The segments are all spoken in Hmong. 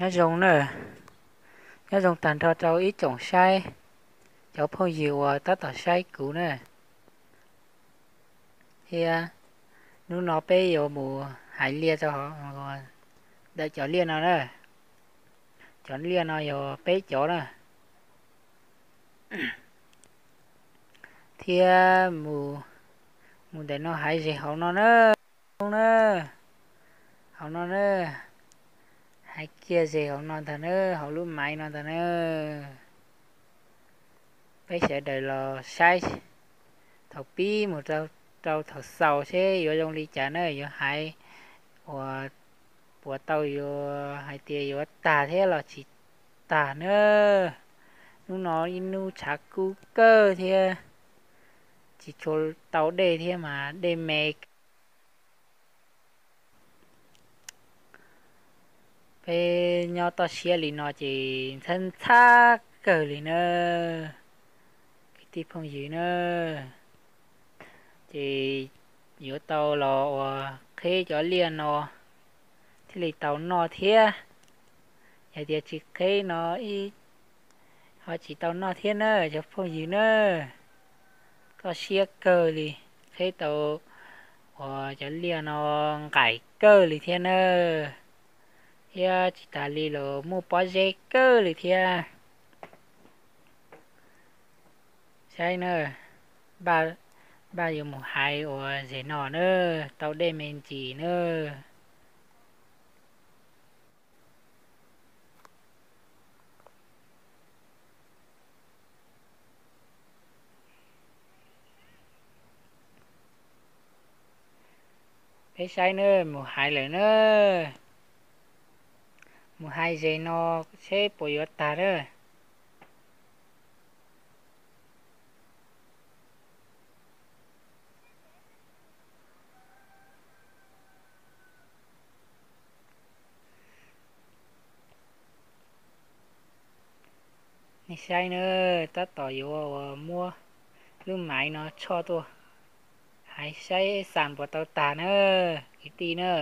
Nyob zoo na, nyob zoo tag nrho rau ib tsoom saib, cov phooj ywg uas tab tom saib kuv na. Thiab hnub no peb yuav mus hais liaj rau ntawm cov liaj no na. Cov liaj no yog peb cov na. Thiab mus, mus ntawm no hais zes hauv no na, na, hauv no na, hais kiag zes hauv no ntag na, hauv lub maiv no ntag na. Peb sawv daws los saib thaum pib mus rau thaum xaus seb yuav zoo li cas na, yuav hais uas puas tau yuav hais tias yuav tag thiab los tsis tag na. Hnub no ib hnub tshav kub kawg thiab tsis tshua tau dej thiab mas dej me. Peb nyob toj siab li no ces ntxhab ntxhab kawg li na, kwv tij phooj ywg na. Ces yuav tau los uas qheb cov liaj no thiaj li tau noj thiab. Yog tias tsis qheb no ib ho tsis tau noj thiab na cov phooj ywg na. Toj siab kawg li, qheb tau uas cov liaj no nqaim kawg li thiab na, thiab tsis tas li los muaj pob zeb kawg li thiab. Saib na, npaj yuav mus hais uas zes no na, tau dej me ntsis na. Peb saib na, mus hais lawm na, mus hais zes no seb puas yuav tag na. Nej saib na, tab tom yuav uas muab lub maiv no tshoj tuaj, hais saib xas puas tau tag na, kwv tij na.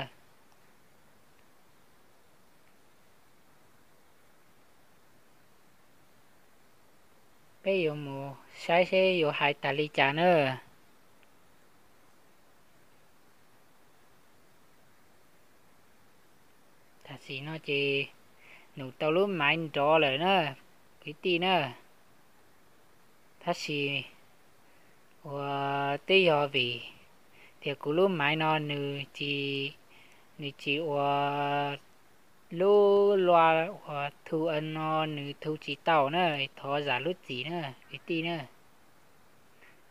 Peb yuav mus saib seb yuav hais tas li cas na. Tam sim no ces nws tau lub maiv nrov lawm na, kwv tij na. Tab sis uas twb yog vim tias kuv lub maiv no nws tsis, nws tsis ua lub lua uas thu no nws thu tsis tau na, thov zam lub txim na kwv tij na.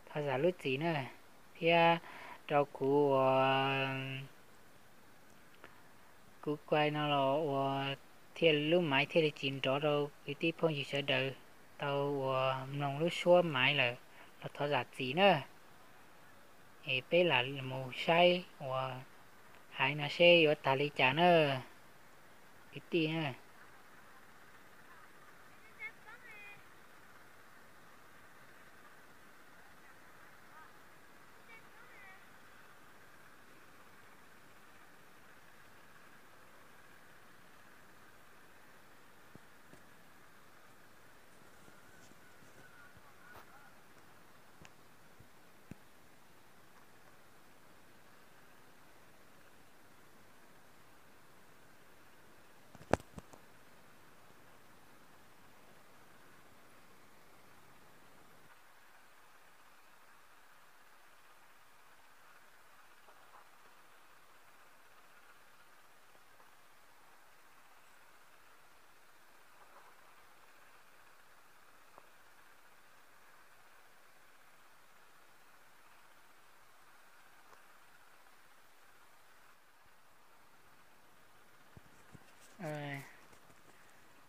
Thov zam lub txim na, thiab rau kuv uas kuv kuai no los uas thiaj lub maiv thiaj li tsis nrov rau kwv tij phooj ywg sawv daws tau uas mloog lub suab maiv lawm los thov zam txim na. Es peb lam mus saib uas hais no seb yuav tag li cas na, kwv tij na.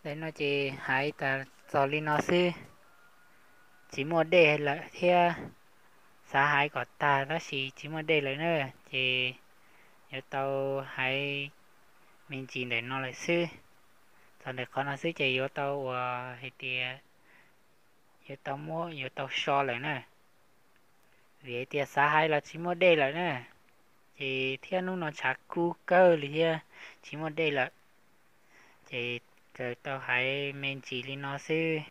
Ntawm no ces hais tas txog li no xwb, tsis muaj dej lawm thiab. Xav hais kom tag tab sis tsis muaj dej lawm na, ces yuav tau hais me ntsis ntawm no lawm xwb. Txog ntawm qhov no xwb ces yuav tau uas hais tias yuav tau muab yuav tau so lawm na, vim hais tias xav hais los tsis muaj dej lawm na, ces thiab hnub no tshav kub kawg li thiab tsis muaj dej lawm, ces Txawm tau hais me ntsis li no xwb,